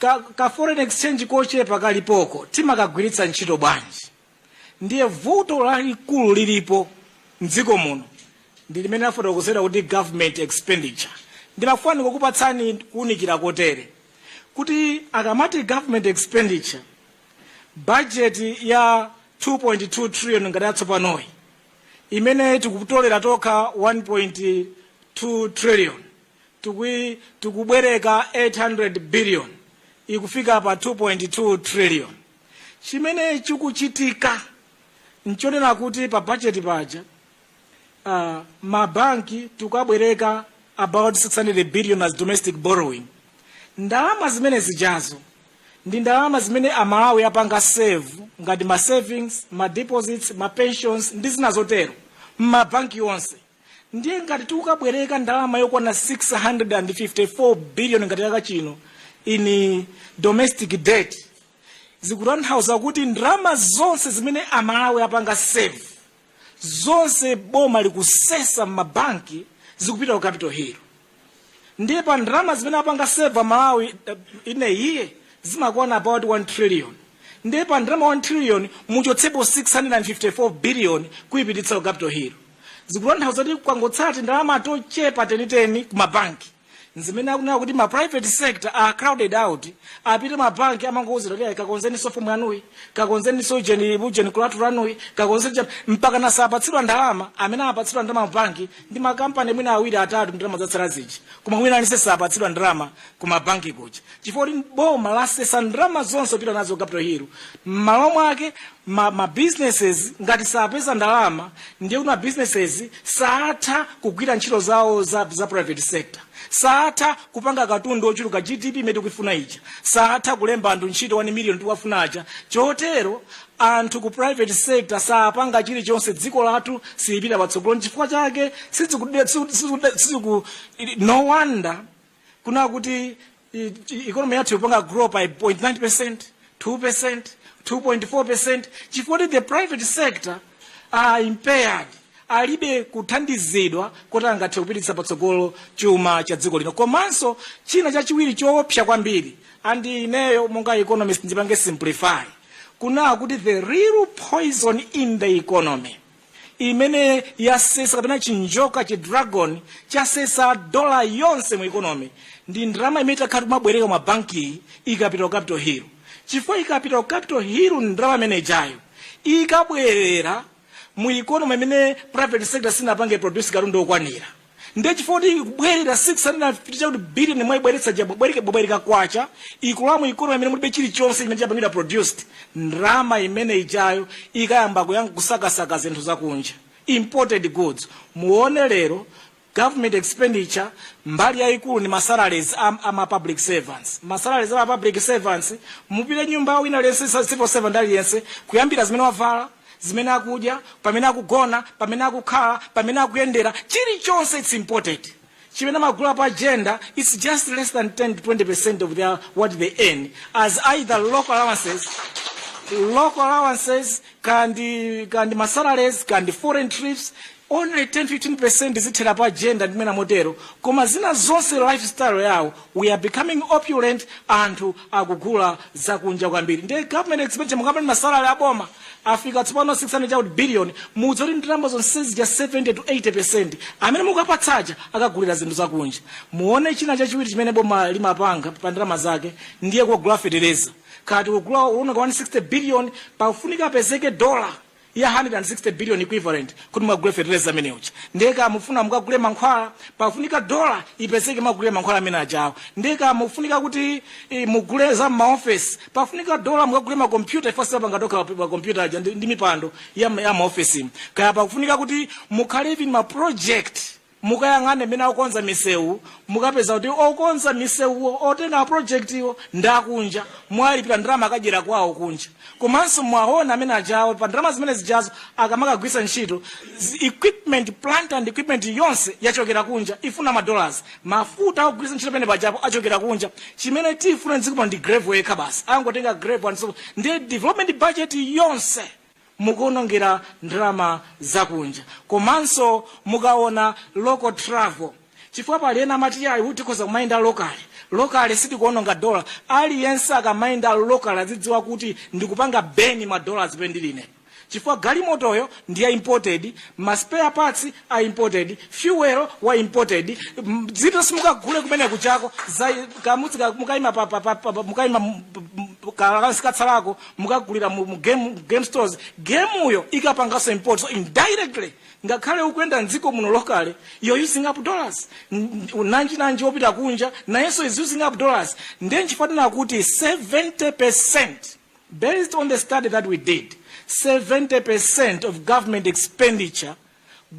Ka foreign exchange kochepa kalipoko timakagwiritsa ntchito bwanji? Ndiye vuto lalikulu lilipo mdziko muno ndi limene afotokozera kuti government expenditure. Ndimafuna kukupatsani kuwunikira kotere kuti akamati government expenditure, budget ya 2.2 trillion ngati yatsopanoyi imene tikutolera tokha 1.2 trillion, tikubwereka 800 billion, ikufika pa 2.2 trillion. Chimene chikuchitika nchonena kuti pa budget paja mabanki tikabwereka about 600 billion as domestic borrowing. Ndalama zimene zijazo ndi ndalama zimene Amalawi apanga save ngati ma savings, ma deposits, ma pensions ndi zina zotero m'mabanki onse. Ndiye ngati tikukabwereka ndalama yokwana 654 billion ngati chaka chino in domestic debt, zikutanthauza kuti ndalama zonse zimene Amalawi apanga save zonse boma likusesa m'mabanki, zikupita ku Capital Hill. Ndiye pa ndalama zimene apanga save Amalawi ine iye zimakwana about 1 trillion. Ndiye pa ndalama 1 trillion muchotsepo 654 billion kuyipititsa ku Capital Hill, zikutanthauza kuti kwangotsala ndalama tochepa teniteni ku mabanki, zimene akunena kuti ma private sector are crowded out. Apite mabanki, amangowuzira kuti, "Kakonzeniso fomu yanuyi, kakonzeniso ujeni, ujeni collateral yanuyi, kakonzeni." Mpaka nasapatsidwa ndalama. Amene apatsidwa ndalama mabanki ndi makampani mwina awiri, atatu, ndalama zatsala zija, koma mwina alise sapatsidwa ndalama ku mabanki kuja chifukwa kuti boma lasesa ndalama zonse kupita nazo Capital Hill. M'malo mwake ma businesses ngati sapeza ndalama, ndiye kuti ma businesses satha kugwira ntchito zawo za private sector, satha kupanga katundu ochuluka, GDP imene tikufuna ija, satha kulemba anthu ntchito 1 million tikuwafunaja. Chotero anthu ku private sector sapanga chilichonse, dziko lathu silipita patsogolo. Chifukwa chake siziku no wonder kuna kuti economy yathu ikupanga grow by 0.9%, 2%, 2.4%, chifukwa kuti the private sector are impaired, alibe kuthandizidwa kuti angathe kupititsa patsogolo chuma cha dziko lino. Komanso china chachiwiri choopsa kwambiri, and ineyo monga economist ndipange simplify kuna kuti the real poison in the economy imene yasesa, kapena chinjoka, chi dragon chasesa dola yonse mu economy, ndi ndalama imene takhala timabwereka mabanki ikapita ku Capital Hill. Chifukwa ikapita ku Capital Hill, ndalama imene ijayo ikabwerera mu economy imene private sector sinapange produce katundu okwanira. Ndiye chifukwa kuti ikubwerera 650 chakuti billion mwayibweretsa, bwereka kwacha, ikulowa mu economy imene mulibe chilichonse imene chapangidwa produced, ndalama imene ijayo ikayamba kusakasaka zinthu zakunja, imported goods. Muone lero government expenditure, mbali yayikulu ni masalaries ama public servants. Masalaries ama public servants, mupite nyumba wina aliyense, civil servant aliyense, kuyambira zimene wavala, zimene akudya, pamene akugona, pamene akukhala, pamene akuyendera, chilichonse it's imported. Chimene amagula pa agenda, it's just less than 10 to 20% of their what they earn as either local allowances, local allowances kandi masalaries, kandi foreign trips. Only 10 15% zithera pa agenda ndimene motero, koma zina zonse, lifestyle yawo, we are becoming opulent, anthu akugula zakunja kwambiri. Ndiye government expenditure, mukapani masalary aboma afika tsopano 600 chakuti billion, mudza kuti ndalama zonsezi ja 70 to 80% amene mukapatsaja akagulira zinthu zakunja. Muone china chachiwiri chimene boma limapanga pa ndalama zake, ndiye kugula fetereza. Kati kugula unaka 160 billion, pafunika apezeke dollar ya 160 billion equivalent kuti mukagule fetereza amene uja. Ndiye mufuna mukagule mankhwala, pafunika dola ipezeke mukagule mankhwala amene ajawo. Ndiye mufunika kuti mugule za maofesi, pafunika dola mukagule makompyuta, ifo pangatoka makompyuta aja ndi mipando ya maofesi. Kaya pakufunika kuti mukhale even ma project, mukayang'ane mmene akukonza misewu, mukapeza kuti okonza misewuwo, otenga project iwo ndakunja, mwalipira ndalama, akadyera kwawo kunja. Komanso mwaona amene ajawo pa ndalama zimene zijazo akamakagwisa ntchito equipment, plant and equipment yonse yachokera kunja, ifuna madollars. Mafuta akugwisa ntchito pene pajapo achokera kunja. Chimene tifuna mdziko ndi gravel yekha basi, angotenga gravel and so. Ndiye development budget yonse mukuonongera ndalama zakunja. Komanso mukaona local travel, chifukwa pali ena amati, "Ayi, tikhoza kumayenda locally." Locally sitikuononga dola. Aliyense akamayenda locally azidziwa kuti ndikupanga burn ma dollars pendiline, chifukwa galimotoyo ndiya imported, ma spare parts a imported, fuel wa imported. Zito simukagule kumene kuchako kamutsika mukayima mukayima katsalako mukagulira mu game stores. Gameyo ikapanganso import. So indirectly, ngakhale ukuyenda mdziko muno locally, you're using up dollars. Nanji nanji wopita kunja, nayenso is using up dollars. Ndiye nchifukwa kuti 70%, based on the study that we did, 70% of government expenditure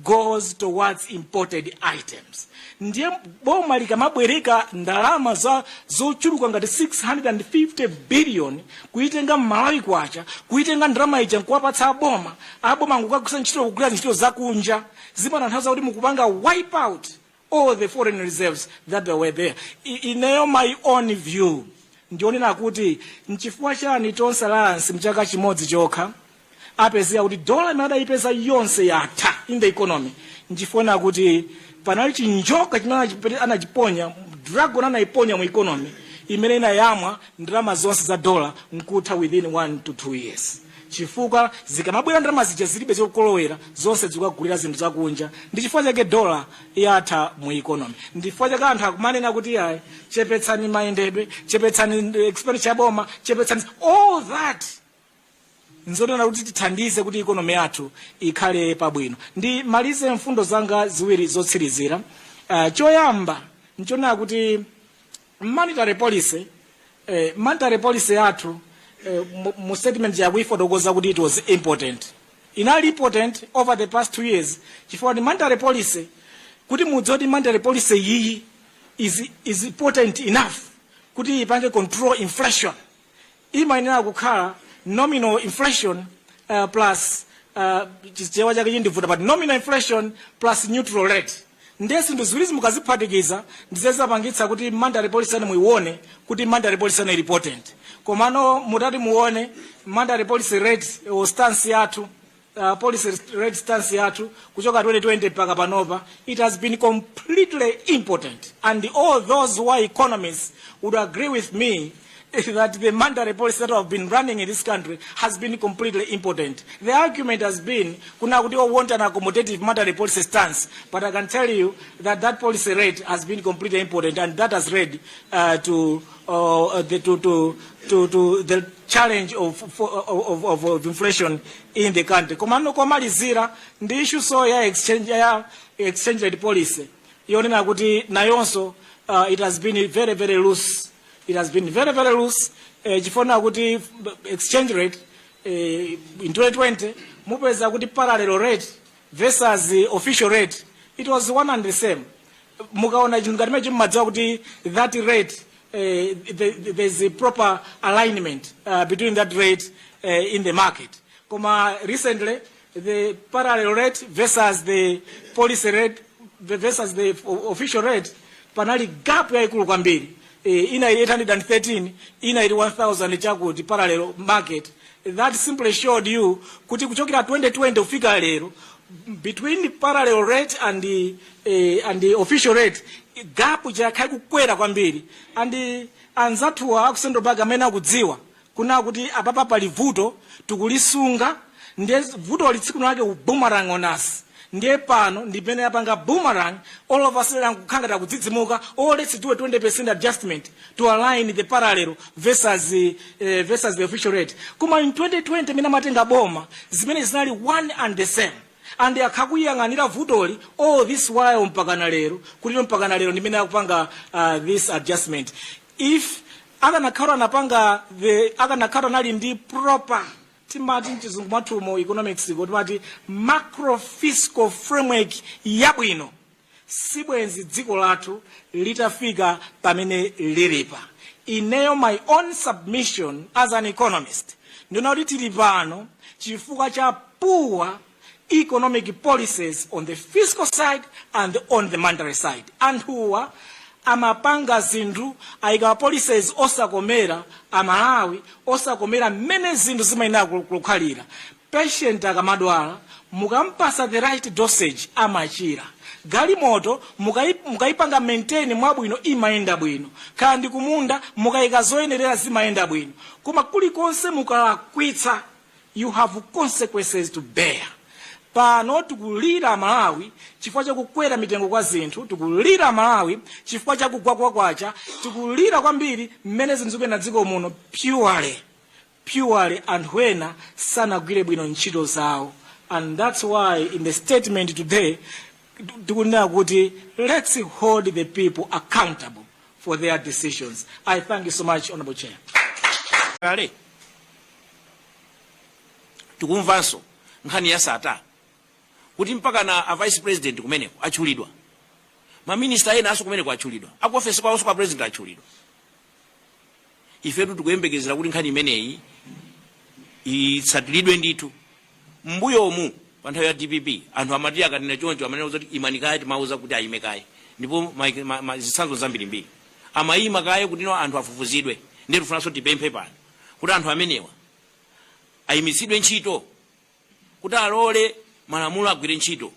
goes towards imported items. Ndiye boma likamabwereka ndalama za zochuluka ngati 650 billion, kuitenga mmalawi kwacha, kuitenga ndalama ija nkuwapatsa aboma, aboma nkukagwisa ntchito kugwira ntchito zakunja, zimatanthauza kuti mukupanga wipe out all the foreign reserves that were there. Ineyo my own view ndionena kuti nchifukwa chani Tonse Alliance mchaka chimodzi chokha apezeka kuti dola imene adayipeza yonse yatha in the economy? Nchifukwa kuti panali chinjoka chimene anachiponya, dragon anayiponya mu economy imene inayamwa ndalama zonse za dola nkutha within 1 to 2 years, chifukwa zikamabwera ndalama zija zilibe zokolowera, zonse zikagulira zinthu zakunja. Ndi chifukwa chake dola yatha mu economy. Ndi chifukwa chake anthu akumanena kuti ayi, chepetsani mayendedwe, chepetsani expenditure ya boma, chepetsani all that. Nzonena kuti tithandize kuti economy yathu ikhale pabwino. Ndi malize mfundo zanga ziwiri zotsirizira. Choyamba nchonena kuti monetary policy yathu, mu statement yakuifotokoza kuti it was important, inali important over the past 2 years, chifukwa kuti monetary policy, kuti mudziwe kuti monetary policy iyi is important enough kuti ipange control inflation, imayenera kukhala nominal inflation plus, chichewa chake chindivuta, but nominal inflation plus neutral rate. Ndiye zinthu ziwiri mukaziphatikiza ndizezapangitsa kuti monetary policy anu muione kuti monetary policy anu ili potent. Komano mutati muone monetary policy rate or stance yathu, policy rate stance yathu kuchoka 2020 mpaka panopa, it has been completely impotent, and all those who are economists would agree with me that the monetary policy that have been running in this country has been completely impotent. The argument has been kuna kuti we want an accommodative monetary policy stance, but I can tell you that that policy rate has been completely impotent, and that has led to, the, to the challenge of inflation in the country. Komano komalizira ndi issue so ya exchange rate policy, yonena kuti nayonso it has been very, very loose. It has been very, very loose, chifukwa kuti exchange rate in 2020 mupeza kuti parallel rate versus the official rate, it was one and the same. Mukaona chinthu ngati mechi mmadziwa kuti that rate, there's a proper alignment between that rate in the market. Koma recently the parallel rate versus the policy rate versus the official rate, panali gap yayikulu kwambiri. Ina ili 813, ina ili 1000 chakuti parallel market. That simply showed you kuti kuchokera 2020 kufika lero, between the parallel rate and the official rate, gap chakhala kukwera kwambiri. And anzathuwa aku central bank amene akudziwa kuna kuti apapa pali vuto, tikulisunga, ndiye vuto litsiku lake boomerang on us. Ndiye pano ndipene yapanga boomerang. All of us kukhanga takudzidzimuka, oh, let's do a 20% adjustment to align the parallel versus the official rate. Koma in 2020 mene amatenga boma, zimene zinali one and the same, and akakuyang'anira vutoli all this while mpakana lero, kuti mpakana lero ndimene akupanga this adjustment. If akanakhala anapanga the akanakhala anali ndi proper, timati mchizungu mwathumo economics ko timati macro fiscal framework yabwino, sibwenzi dziko lathu litafika pamene lilipa. Ineyo my own submission as an economist ndina kuti tili pano chifukwa cha poor economic policies on the fiscal side and on the monetary side. Anthuwa amapanga zinthu, ayika policies osakomera Amalawi, osakomera mmene zinthu zimayenera kukhalira. Patient akamadwala, Mukampasa the right dosage, amachira. Galimoto mukayipanga maintain mwabwino, imayenda bwino. Kaya ndi kumunda, mukayika zoyenerera, zimayenda bwino. Koma kulikonse mukalakwitsa, you have consequences to bear. Pano tikulira Malawi chifukwa chakukwera mitengo kwa zinthu, tikulira Malawi chifukwa chakugwa kwa kwacha, tikulira kwambiri mmene zinthu zikuyenda dziko muno. Purely anthu ena sanagwire bwino ntchito zawo, and that's why in the statement today tikunena kuti let's hold the people accountable for their decisions. I thank you so much, Honorable Chair. Kale tikumvanso nkhani ya Sattar, kuti mpaka na a vice president kumeneko atchulidwa, maminista ena aso kumeneko atchulidwa, aku ofesi kwawonso kwa president atchulidwa. Ifetu tikuyembekezera kuti nkhani imeneyi itsatiridwe ndithu. Mbuyomu pa nthawi ya DPP, anthu amati akanena choncho, amanena kuti imani kaye, timauza kuti ayime kaye. Ndipo zitsanzo zambirimbiri, amayima kaye kuti no, anthu afufuzidwe. Ndiye tifunanso tipemphe pano kuti anthu amenewa ayimitsidwe ntchito, kuti alole malamulo agwire ntchito.